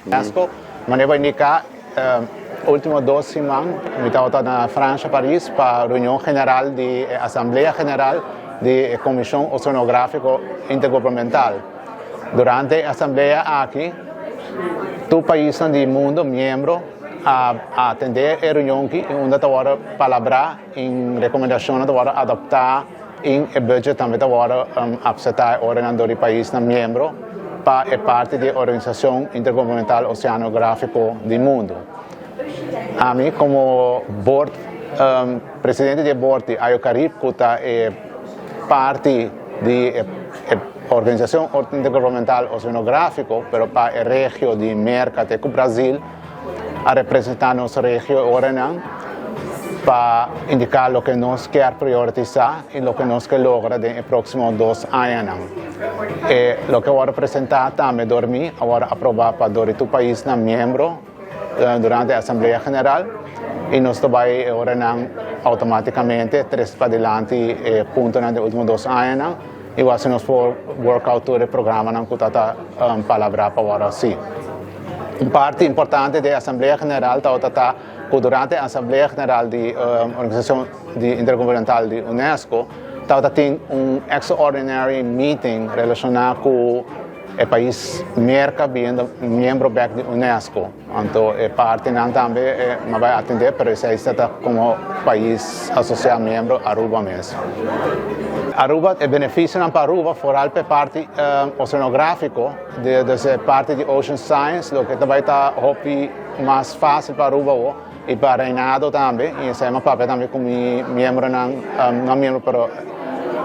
UNESCO, manera bo a indiká, último dos siman mi tabata na Fransha, Paris, pa reunion general di e Asamblea General di e Komishon Oseanográfiko Intergubernamental. Durante e asamblea aki, tur paisnan di mundu miembro a atendé e reunion aki i unda ta wòrdu palabrá i rekomendashonnan ta wòrdu adoptá i e budget tambe ta wòrdu apseptá e oranan dor di paisnan miembro pa e parti di e Organisashon Intergubernamental Oseanográfiko di Mundu. Ami komo board presidente di e board di IOCarib ku ta e parti di e Organisashon Intergubernamental Oseanográfiko pero pa e regio di Merka te ku Brazil a representá nos regio e oranan pa indiká loke nos kier prioritisa i loke nos ke logra den e próksimo dos añanan. E loke a wòrdu presentá tambe dor mi a wòrdu aprobá pa dor di tur paisnan miembro durante e Asamblea General i nos ta bai e oranan outomátikamente tres padilanti e puntonan di e último dos añanan. I wak si nos por work out tur e programanan ku ta ta palabrá pa wòrdu hasi. Un parti importante di e Asamblea General tabata ta ku durante e Asamblea General di Organisashon di Intergubernamental di unesco tabata tin un extraordinary meeting relashoná ku e pais Merka biendo miembro bèk di unesco. Anto e partinan tambe m'a bai atendé, pero esei sa ta komo pais asosiá miembro Aruba mes. Aruba, e benefisionan pa Aruba foral pa e parti oseanográfiko, dus e parti di ocean science, loke ta bai ta hopi mas fásil pa Aruba awor i pa Reinado tambe, i esei m'a papia tambe ku mi miembronan, no miembro pero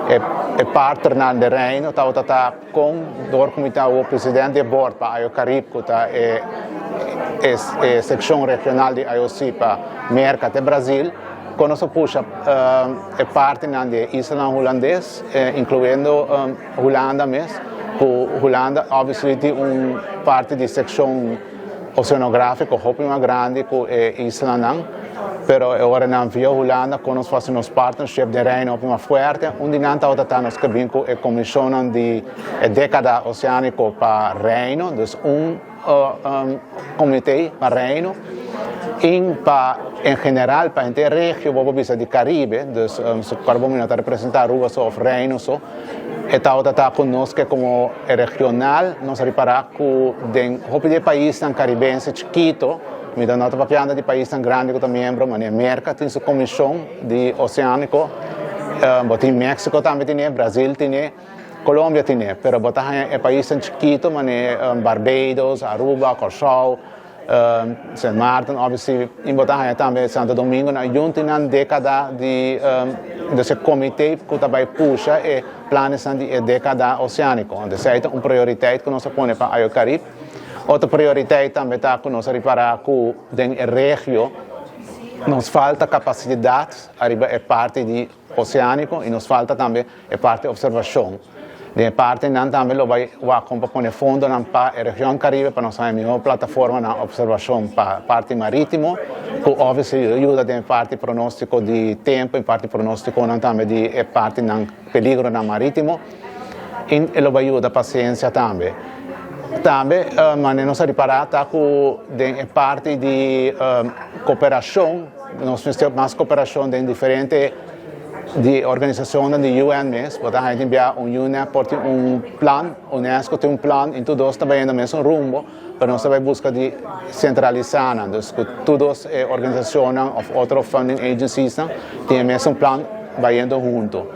e partnernan di Reino tabata ta. Kon dor ku mi ta awor presidente di e board pa IOCarib ku ta e e sekshon regional di IOC pa Merka te Brazil, kon nos a pusha e partinan di e islanan hulandes, inkluyendo Hulanda mes, ku Hulanda obviously tin un parti di sekshon oseanografiko hopi mas grandi ku e islanan, pero e ora nan via Hulanda kon nos fasi nos partnership den Reino hopi mas fuerte. Un di nan tabata ta nos ke bin ku e komishonnan di e dekada oseaniko pa Reino, dus un komite pa Reino i pa en general pa henter regio bo por bisa di Karibe, dus kor bo no ta representa Aruba so of Reino so. E tabata ta ku nos ke komo e regional nos a ripará ku den hopi di e paisnan karibense chikito, mi ta no ta papiando di paisnan grandi ku ta miembro, manera Merka tin su komishon di oseániko, bo tin Meksiko tambe tine, Brazil tine, Kolombia tine, pero bo ta haña e paisnan chikito manera Barbados, Aruba, Kòrsou, Sint Maarten obviously y bo ta haña tambe Santo Domingo nan yunti nan decada di dus e comite cu ta bay pusha e planesnan di e decada oceanico. Anto esey ta un prioriteit cu nos a pone pa IOCarib. Otro prioriteit tambe ta cu nos a ripara cu den e regio nos falta capacidad ariba e parti di oceanico y nos falta tambe e parti observacion. Den e partinan tambe lo bay wak con pa pone fondonan pa e region Caribe pa nos haña miho plataformanan observacion pa parti maritimo cu obviously lo yuda den e parti pronostico di tempo y parti pronosticonan tambe di e partinan peligronan maritimo y e lo bay yuda pa ciencia tambe. Tambe manera nos a ripara ta cu den e parti di cooperacion nos mester mas cooperacion den diferente Di organisacionnan di UN mes, bo ta haña tin bia un UNEP por tin un plan, UNESCO tin un plan y tur dos ta bayendo mesun rumbo, pero nos ta bay busca di centralisa nan, dus cu tur dos e organisacionnan of otro funding agenciesnan tin e mesun plan bayendo hunto.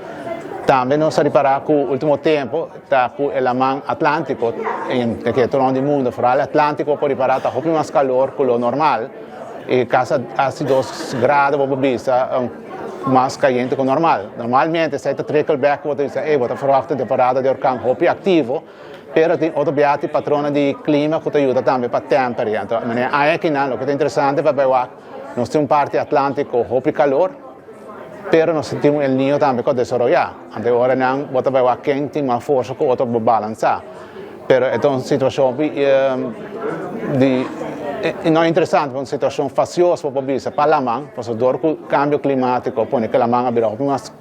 Tambe nos a ripara cu ultimo tempo ta cu e laman Atlantico, en ke tur rond di mundo, foral Atlantico por ripara ta hopi mas calor cu lo normal y casi dos grado bo por bisa. Mas kayente ku normal. Normalmente esei ta trickle back ku bo ta bisa, ey, bo ta ferwagt un temporada di orkan hopi aktivo, pero tin otro biaha tin patronan di klima ku ta yuda tambe pa temper. Anto manera aña akinan loke ta interesante pa bai wak, nos tin un parti Atlantiko hopi kalor, pero nos tin un El Niño tambe ku a desaroyá. Anto e oranan bo ta bai wak ken tin mas forsa ku otro pa balansá. Pero e ta un situashon hopi di no interesante, un situashon fasioso bo por bisa pa laman, pasobra dor ku kambio klimatiko pone ku laman a bira hopi mas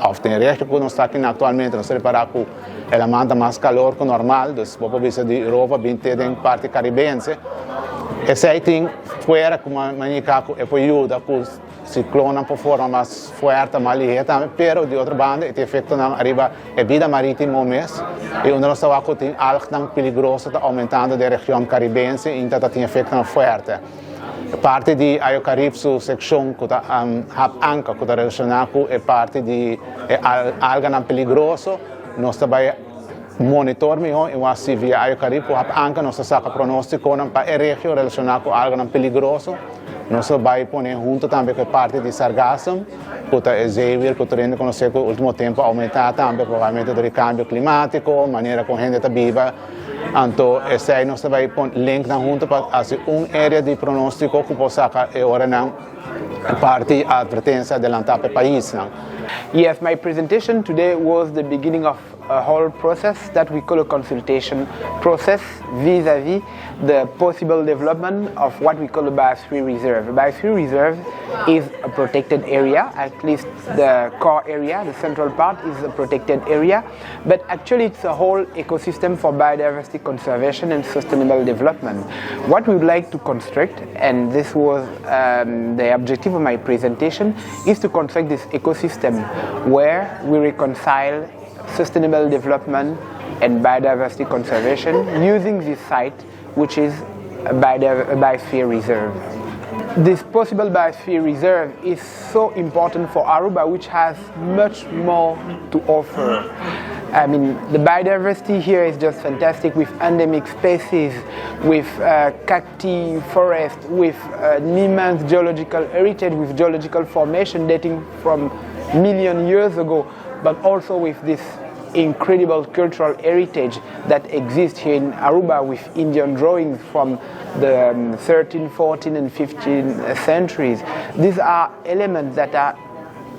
Òf den regio ku nos ta aki aktualmente, nos ta repará ku e laman ta mas kalor ku normal, dus bo por bisa di Europa bin te den parti karibense. Esei tin fuera ku manika ku e por yuda ku siklonnan por forma mas fuerte, mas lihé tambe, pero di otro banda e tin efektonan ariba e bida marítimo mes i unda nos ta wak ku tin algnan peligroso ta oumentando den region karibense i ta tin efektonan fuerte. Parti di IOCarib su sekshon ku ta Hap Anka ku ta relashoná ku e parti di e alganan peligroso, nos ta bai monitor mihó i wak si via IOCarib ku Hap Anka nos ta saka pronóstikonan pa e regio relashoná ku alganan peligroso. Nos ta bai pone huntu tambe ku e parti di sargassum ku ta e zeewier ku tur hende konosé ku último tempu a oumentá tambe probablemente dor di kambio klimátiko, manera ku hende ta biba. Anto esei nos ta bai pon link nan huntu pa hasi un area di pronóstiko ku por saka e oranan parti atvertensia adelantá pa e paisnan. Yes, my presentation today was the beginning of a whole process that we call a consultation process vis-a-vis the possible development of what we call a biosphere reserve. A biosphere reserve is a protected area, at least the core area, the central part is a protected area, but actually it's a whole ecosystem for biodiversity conservation and sustainable development. What we would like to construct, and this was the objective of my presentation, is to construct this ecosystem where we reconcile sustainable development and biodiversity conservation using this site, which is a biosphere reserve. This possible biosphere reserve is so important for Aruba, which has much more to offer. I mean, the biodiversity here is just fantastic with endemic species, with cacti forest, with immense geological heritage, with geological formation dating from million years ago, but also with this incredible cultural heritage that exists here in Aruba with Indian drawings from the 13th, 14th and 15th centuries. These are elements that are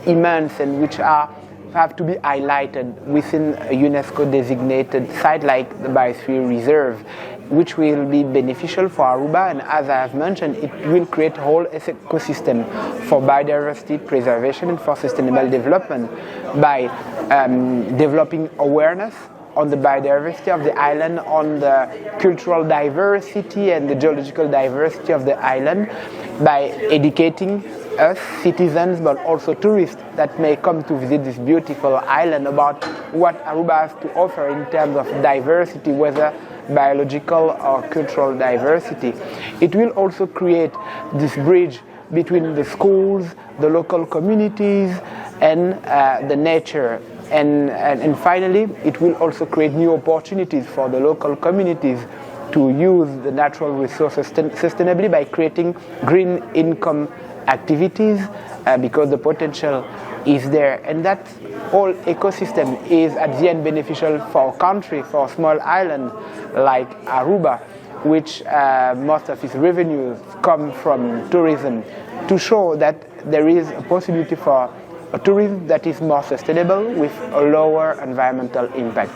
immense and which are have to be highlighted within a UNESCO designated site like the Biosphere Reserve, which will be beneficial for Aruba and as I have mentioned, it will create a whole ecosystem for biodiversity preservation and for sustainable development by developing awareness on the biodiversity of the island, on the cultural diversity and the geological diversity of the island, by educating us citizens but also tourists that may come to visit this beautiful island about what Aruba has to offer in terms of diversity, whether biological or cultural diversity. It will also create this bridge between the schools, the local communities, and the nature. And finally, it will also create new opportunities for the local communities to use the natural resources sustainably by creating green income activities, because the potential is there. And that whole ecosystem is at the end beneficial for a country, for a small island like Aruba, which most of its revenues come from tourism, to show that there is a possibility for a tourism that is more sustainable with a lower environmental impact.